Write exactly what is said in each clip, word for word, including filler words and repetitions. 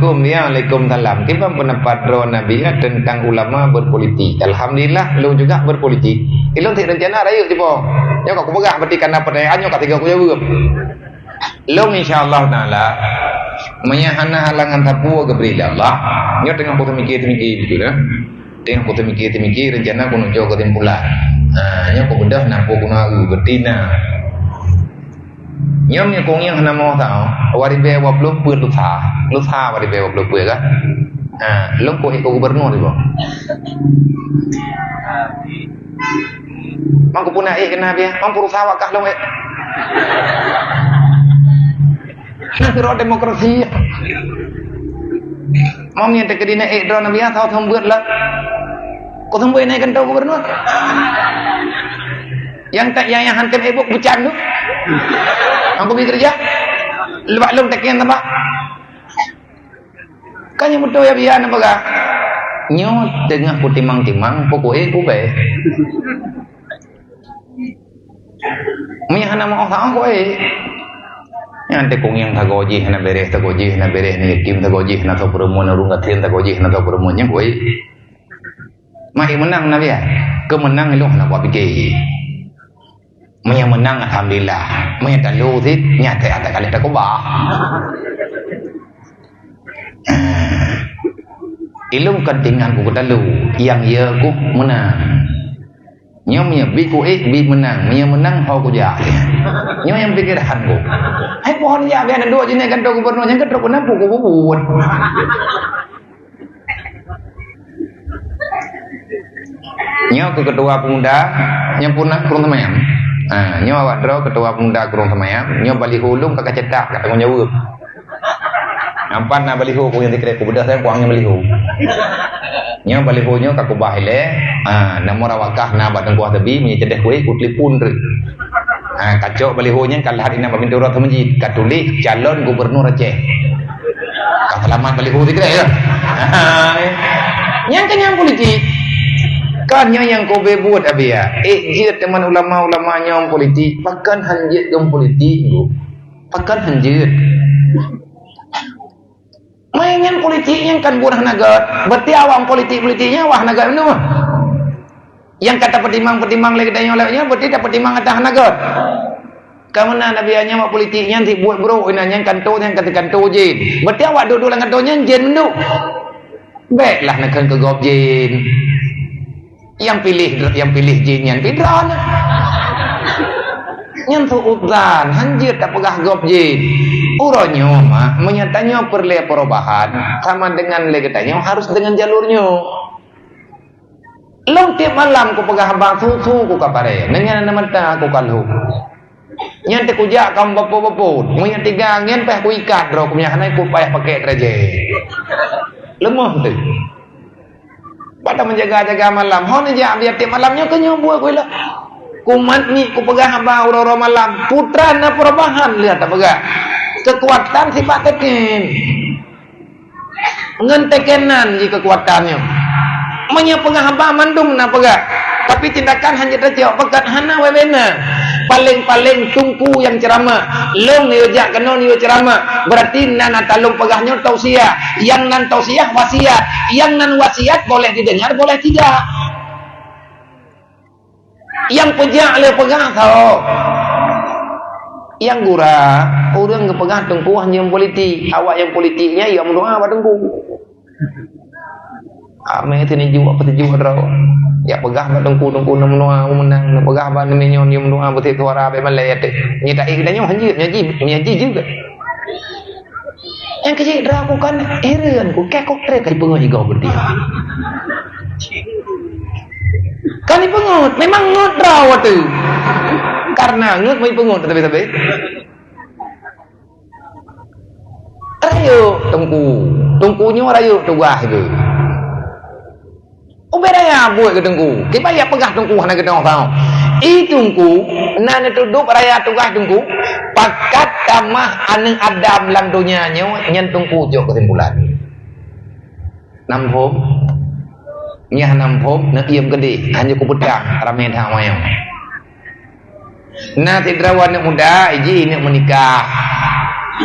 Assalamualaikum, ya, waalaikumsalam. Kiban pendapat droe Nabi ya tentang ulama berpolitik? Alhamdulillah, lôn juga berpolitik. Ilôn cit rencana rayeuk jipo. Nyoe ka kupeugah berarti kana pertanyaan nyoe ka tiga kujaweueb. Lôn insya Allah taala, meunyo hana halangan sapeue geubri lé Allah, nyoe teungoh kuteumiki-teumiki beutôi dah. Teungoh kuteumiki-teumiki rencana kuneuk jok keusimpulan. Ha, nyoe kubeudôh na peue kuneuk eu, berarti na. Nyoe meunyo kungieng hana meuoh tao, dua ribèe dua puluh peuet lusa. Lusa dua ribèe dua puluh peuet kan? Ha, lôn keu ék keu gubernur iboh. Mang kupuna ék keunan biasa, mang peurusaha wakah lôn ék. Nang keudroe demokrasi. Mang nyang teukeudi na ék droe na biasa, tho seumeubeuet lah. Ku seumeubeuet na kantô gubernur. Nyang tak, nyang, nyang hantem ék buet beucan tu. Mang kubi keureuja. Leubak lôn teuken teuma. Kan nyang beutôi ya biasa na peugah. Nyoe teungoh kutimang-timang, peue kuék kubèe. Meunyo hana meuoh saôh kuék. Nyan teuh kungieng sagoe jih hana bèrèh, sagoe jih hana bèrèh, ni yatim sagoe jih hana soe peureumeun, ureueng gasien sagoe jih hana soe peureumeun, nyan kuék. Mak ék meunang na biasa. Keu meunang ilôn hana kupiké. Meunyo meunang alhamdulillah. Meunyo talo cit, nyan teuh ata kali takubah. Ilôn kon tingan ku keutalo, nyang ye ku meunang. Nyoe meunyo bi kuék, bi meunang. Meunyo meunang, ho kujak. Nyoe nyang pikeran ku. Hai pohon jak biasa duek jih nyan kantô gubernur, nyang keu trok keunan peue kububuet. Nyoe keu ketua pemuda, nyang puna Krueng Seumayang. Ha, nyoe awak droe ketua pemuda Krueng Seumayang, nyoe baliho lôn ka kacetak, ka tanggong jaweueb. Nampak na baliho ku nyang sikrek, kubeudôh sayang kuang nyang baliho. Nyoe baliho nyoe ka kubah ilèe, ha, nomor awak kah na bak teungku Hasabi, meunyo ceudah kuék, kutelepon treuk. Ha, kacok baliho nyan ka lheueh inan bak pintoe uroe meuseujid, ka tuléh calon gubernur Aceh. Ka seulamat baliho sikrek ya. Ha, nyan kan nyang politik. Kan nyoe nyang kobé buet abi ya. Ék jeuet teuma ulama-ulama nyang politik, pakon han jeuet ngon politik, Bu? Pakon han jeuet? Main nyan politik nyan kan buet hana gèt. Berarti awak politik-politik nyan awak hana gèt meunoe. Nyang ka tapeutimang-peutimang lé geutanyoe lagèe nyoe, berarti tapeutimang ata hana gèt. Ka meunan Nabi nyan awak politik nyan sibuet brôk inan nyan kantô nyan ka kantô jén. Berarti awak duek-duek lam kantô nyan jén meunoe. Bèk lah neukheun keu gob jén. Nyang piléh, nyang piléh jén nyan pih droeneuh. Nyan su'udzan, han jeuet tapeugah gob jén. Uroe nyoe, mak, meunyo tanyoe peureulèe perubahan, sama dengan lé geutanyoe harus dengan jalur nyoe. Lôn tiep malam kupeugah haba su-su ku ka parè, ngon nyan na mata ku ka lhôh. Nyan teuh kujak ka meubapo-bapo. Meunyo tiga angén payah kuikat droe, ku meunyo hana ku payah pakèk keurajée. Leumoh teuh. Pada meujaga-jaga malam, hon jak biar tiep malam nyoe keu nyoe buet kuila. Kumat miet kupeugah haba uroe-uroe malam, putra na perubahan lheueh tapeugah. Keukuatan sifat teuken. Ngon teukenan jih keukuatan nyoe. Meunyoe peugah haba mandum na peugah, tapi tindakan hana tacok, peugah hana wabena. Paléng-paléng teungku nyang ceuramah, lôn yue jak keunoe yue ceuramah, berarti nan ata lôn peugah nyoe tausiah. Nyang nan tausiah wasiat, nyang nan wasiat boleh didengar, boleh tidak. Nyang peujak lé peugah tho. Nyang gura, ureuëng geupeugah teungku hana nyang politik. Awak nyang politik nyan ya meudoa bak teungku. Amé teuh neujok apa teuh jok droe. Ya peugah bak teungku, teungku na meudoa meunang, na peugah bak neumé nyoe ya meudoa beutet suara bèk malèe teuh. Nyan taék geutanyoe hanjeuet, nyan jih, nyan jih juga. Nyang keujiek droe ku kan heran ku, kèe kok trép ka jipeungeut igoe beudih. Kan jipeungeut, memang ngeut droe watèe. Karena ngeut meujipeungeut tapi-tapi. Rayeuk teungku. Teungku nyoe rayeuk tugaih geuh. Ubé raya buet keu teungku. Kiban jak peugah teungku hana geutanyoe tho. I teungku, na neutudôb raya tugaih teungku, pakat tamah aneuk Adam lam donya nyoe, nyan teungku jok keusimpulan. Nam phom? Nyah nam phom, neuiem keudeh, hana kupeutang, ramé that wayang. Na sidroe aneuk muda, iji neuk meunikah.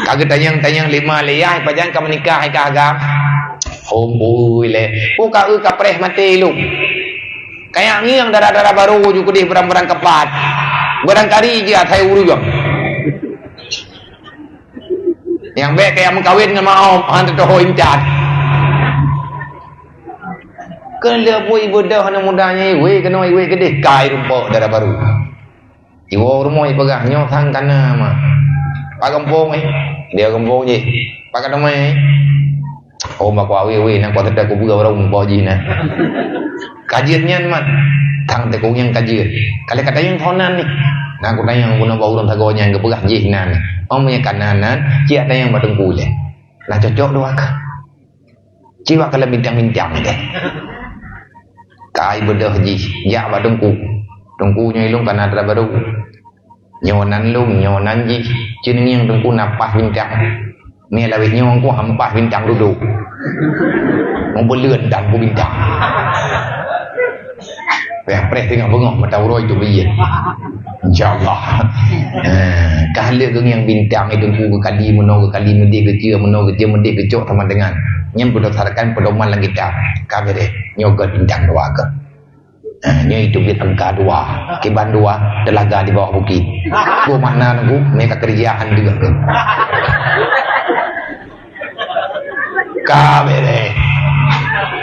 Ka geutanyong-tanyong lé ma lé yah, pajan ka meunikah, hai ka agam. Hom bui lé. Ku ka eu ka preh maté lom. Kayak ngieng dara-dara barô ju keudeh beurang-beurang keupat. Beurang kari jih asai ureueng. Nyang bèk kaya meukawen ngon maom, han teutoho intat. Keu lheueh bui beudôh aneuk muda nyan iwé keunoe iwé keudeh kai rumpok dara barô. Iwoe rumoh ipeugah, "Nyoe sang kana, Mak." "Pak gampông, eh?" "Dia gampông jih." "Pak ka teumé, eh?" "Oh, bak awé-awé, na kuat teuka kubu barô mupo jih na." Ka jeuet nyan, Mat. Tang teuku nyang ka jeuet. Ka lheueh ka tanyong soe nan nyoe. Na kutanyong bunoe bak ureueng sagoe nyang geupeugah jih nan. Oh, meunyo ka nan, nan, ciyak tanyong bak teungku lé. Na cocok dua ka. Ciwak kalon bintang-bintang deh. Kai beudôh jih, jak bak teungku. "Teungku, nyoe ilôn kana dara barô. Nyoe nan lôn, nyoe nan jih. Cit ngieng teungku na paih bintang. Ni lawét nyoe ku han paih bintang dudoe. Meubeuleuet dan bu bintang." Preh-preh teungoh beungoh mata uroe itu biyeu. Insya Allah. Ha, ka lheueh geungieng bintang itu ku geukali meunoe geukali meudeh geucue meunoe geucue meudeh geucok sama dengan. Nyan berdasarkan pedoman lam kitab. Ka beureh. Nyoe gét bintang dua gét. Ha, nyoe itu gét angka dua. Kiban dua telaga di bawah bukit. Ku makna nunggu mereka kerja han deungoe. Ka beureh.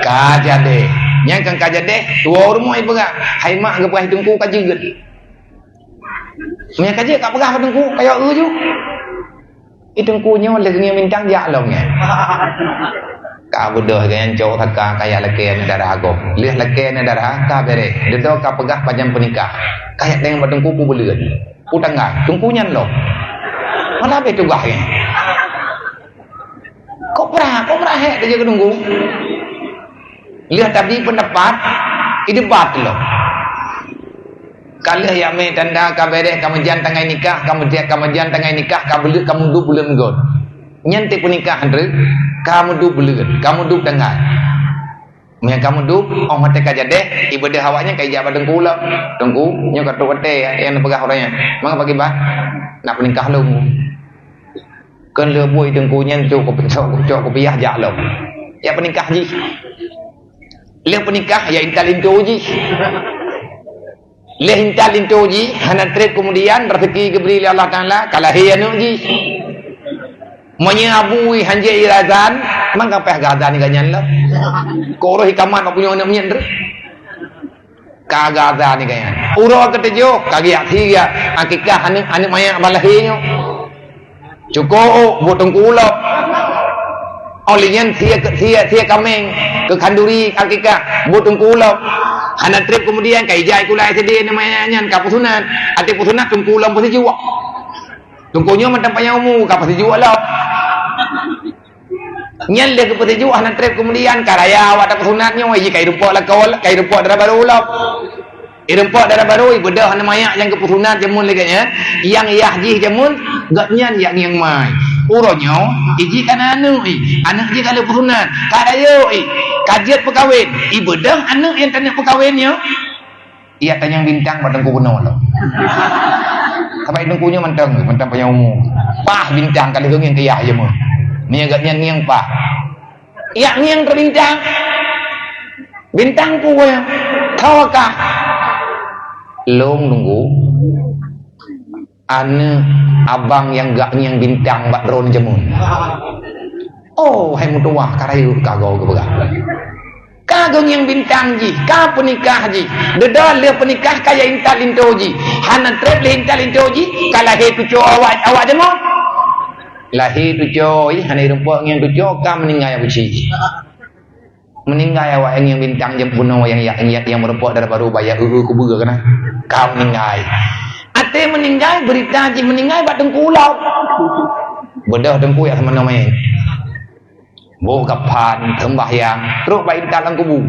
Ka jadeh. Nyang kan ka jadeh, tuwoe rumoh ipeugah. Hai mak geupeugah teungku ka jeuet. Meunyo ka jeuet ka peugah bak teungku, ka yue eu ju. I teungku nyoe lheueh ngieng bintang jak lom nyan. Ka beudôh geuh nyan cok saka kaya lakée aneuk dara gob. Lheueh lakée aneuk dara ka beureh. Dudoe ka peugah pajan peunikah. Kaya teueng bak teungku peubeuleuen. Utanggai, teungku nyan lom. Mana habéh tugaih nyan? Kok brat, kok brat hék teujeuet keu teungku? Lheueh tabi peundapat, idebat lom. Ka lheueh yamé tanda ka beureh, ka meujan tangai nikah, ka meujan, ka meujan tangai nikah, ka beuleuet, ka meuduek buleuen göt. Nyan teuk peunikah treuk, ka meuduek buleuen, ka meuduek tangai. Meunyo ka meuduek, óh watée ka jadeh, ibeudôh awaknyan ka ijak bak teungku lom. "Teungku, nyoe ka trok watée nyang neupeugah ureueng nyan. Mangat pakriban nak peunikah lôn." Kon lheueh bui teungku nyan cok, cok, cok kupiah jak lom. Ya peunikah jih. Lheueh peunikah, ya intat linto jih. Lheueh intat linto jih, hana treb keumudian raseuki geubri lé Allah Taala, ka lahé aneuk jih. Meunyoe abu hanjeuet irazan, mangka payah geuazan geuh nyan lom. Kok roh ikamat bak punyueng aneuk miet treuk. Ka geuazan geuh nyan. Uroe keutujôh, ka geujak sie geujak akikah aneuk, aneuk manyak ban lahé nyoe. Cukôp, buet teungku lom. Óh lheueh nyan sie, sie, sie kaméng keu khanduri akikah, buet teungku lom. Hana treb keumudian ka ijak sikula S D aneuk manyak nyan ka peusunat. Até peusunat teungku lom peusijuek. Teungku nyoe mantong panyang umu ka peusijuek lom. Nyan lheueh geupeusijuek hana treb keumudian ka raya awak tapeusunat nyoe, jih ka irumpok lakoe, ka irumpok dara barô lom. Irumpok dara barô, ibeudôh aneuk manyak nyang geupeusunat jameun lagée nyan, nyang yah jih jameun, gobnyan jak ngieng mai. Uroe nyoe, ijih ka na aneuk i, aneuk jih ka lheueh peusunat, ka rayeuk i, ka jeuet peukawen, ibeudôh aneuk nyang taneuk peukawen nyoe. Ijak tanyong bintang bak teungku bunoe lom. Sabab teungku nyoe mantong, mantong panyang umu. Paih bintang ka lheueh geungieng keu yah jameun. Meunyo gobnyan ngieng paih. Ijak ngieng keu bintang. Bintang peue nyan? Tho kah? Lôn teungku. Aneuk abang nyang geujak ngieng bintang bak droeneuh jameun. Oh, hai meutuwah ka rayeuk ka goe geupeugah. Ka geungieng bintang jih, ka peunikah jih. Dudoe lheueh peunikah ka ya intat linto jih. Hana treb lheueh intat linto jih, ka lahé tucoe awak, awak jameun. Lahé tucoe jih, hana irumpok ngieng tucoe, ka meuninggai Abusyik. Meuninggai awak ngieng bintang jeuet bunoe nyang, nyang, nyang, nyang meurumpok dara barô bak yah eu-eu kubu keunan. Ka meuninggai. Até meuninggai, beurita jih meuninggai bak teungku lom. Beudôh teungku jak seumeuneu mé. Boh gaphan, seumbahyang, trok bak intat lam kubu.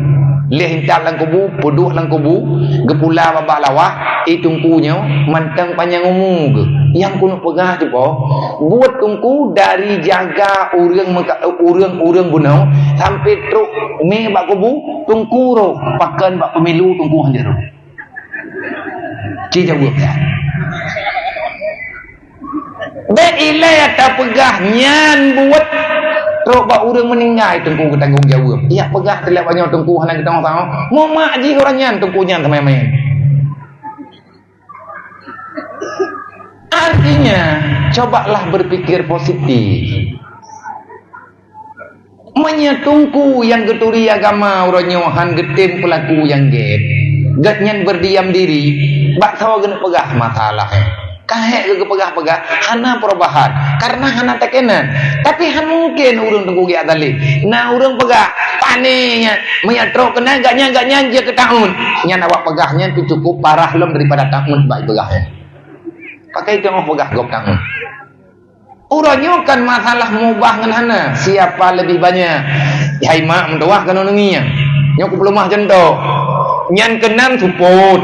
Lheueh intat lam kubu, peuduek lam kubu, geupula babah lawah, i teungku nyoe mantong panyang umu geuh. Nyang keuneuk peugah teuh po, buet teungku dari jaga ureueng meuka-, ureueng-ureueng bunoe sampai trok mé bak kubu, teungku roh pakon bak peumilu teungku han jeuet roh. Ci jaweueb nyan. Bék ilée tapeugah nyan buet trok bak ureuëng meuninggai teungku geutanggong jaweueb. Yak peugah teulat banyoe teungku hana geutanggong tawöb. Mumak jih uroe nyan teungku nyan teumai-mai. Artinya, cobalah berpikir positif. Meunyoe teungku nyang geuturi agama uroe nyoe han geutem peulaku nyang gét, gobnyan berdiam diri, bak saboh geuneuk peugah masalah, eh. Kahek geupeugah-peugah, hana perubahan, karena hana teukenan. Tapi han mungken ureuëng teungku geujak zalim. Na ureuëng peugah, pane nyan, meunyoe trok keunan gobnyan, gobnyan jeuet keu taun. Nyan awak peugah nyan pih cukup parah lom daripada taun bak peugah nyan. Pakai teungoh peugah gob taun. Uroe nyoe kan masalah mubah ngon hana, siapa lebih banyak. Hai mak meutuwah keunoe neungieng. Nyoe kupeuleumah contoh. Nyan keunan seupôt.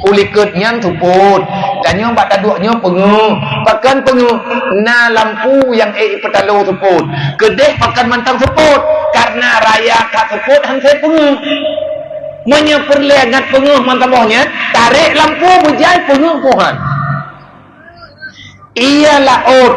Ulikot nyan seupôt. Tanyoe bak taduek nyoe peungeuh. Pakon peungeuh? Na lampu nyang ék ipeutalo seupôt. Keudeh pakon mantong seupôt? Karena raya ka seupôt han sép peungeuh. Meunyoe peureulée ngat peungeuh mantong boh nyan, tarek lampu beujai peungeuh pohan. Ie laôt,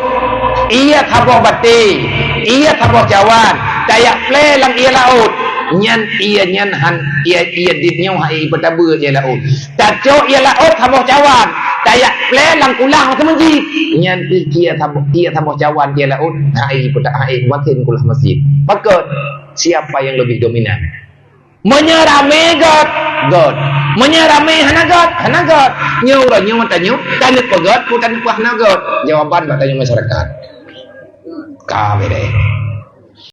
ie saboh batée, ie saboh cawan, tajak plé lam ie laôt. Nyan ie nyan han, ie, ie dit nyoe han ék ipeutabeuet ie laôt. Tacok ie laôt saboh cawan, tajak plé lam kulah meuseujid. Nyan pih ie saboh, ie saboh cawan ie laôt han ék ipeuta-, han ék imaken kulah masjid. Pakon? Siapa yang lebih dominan? Meunyoe ramé göt, göt. Meunyoe ramé hana göt, hana göt. Nyoe uroe nyoe tanyoe, taneuk peugöt, peue taneuk peuhana göt. Jawaban bak tanyoe masyarakat. Ka beureh.